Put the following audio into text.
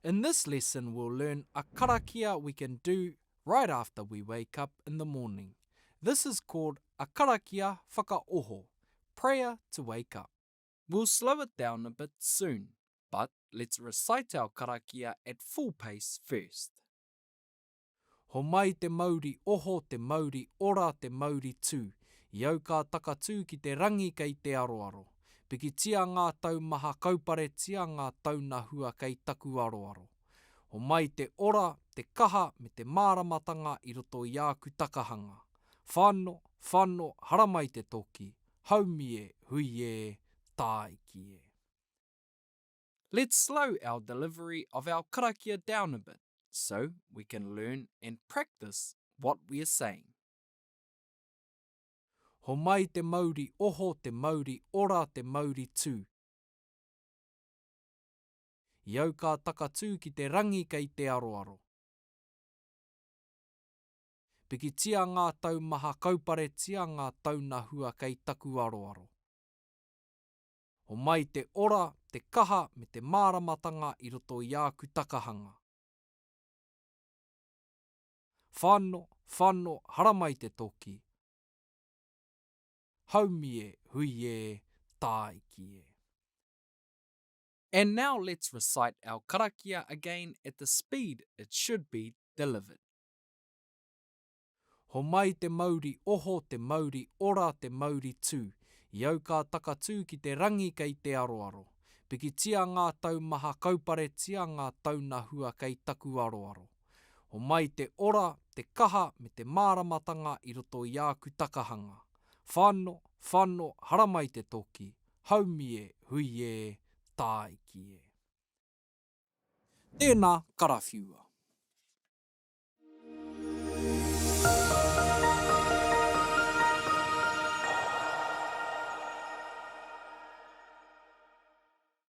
In this lesson we'll learn a karakia we can do right after we wake up in the morning. This is called a karakia whakaoho, prayer to wake up. We'll slow it down a bit soon, but let's recite our karakia at full pace first. Homai te mauri oho, te mauri ora, te mauri tū. I au ka takatū ki te rangi kei te aroaro. Pikitia ngā taumaha kauparetia ngā taunahua kei taku aroaro. Homai te ora, te kaha me te māramatanga i roto i āku takahanga. Whano, whano, haramai te toki, haumi e, hui e, tāiki e. Let's slow our delivery of our karakia down a bit so we can learn and practice what we're saying. Homai te mauri oho, te mauri ora, te mauri tū. I au ka takatū ki te rangi kei te aroaro. Pikitia ngā taumaha kauparetia ngā taunahua kei taku aroaro. Homai te ora, te kaha me te māramatanga i roto i āku takahanga. Whano, whano, haramai te toki. Haumi e, hui e, tāiki e. And now let's recite our karakia again at the speed it should be delivered. Homai te mauri oho, te mauri ora, te mauri tū. I au ka takatū ki te rangi kei te aroaro. Pikitia ngā taumaha kauparetia ngā taunahua kei taku aroaro. Homai te ora, te kaha me te māramatanga i roto i āku takahanga. Whano, whano, haramai te toki, haumi e, hui e, tāiki e. Tēnā karawhiua.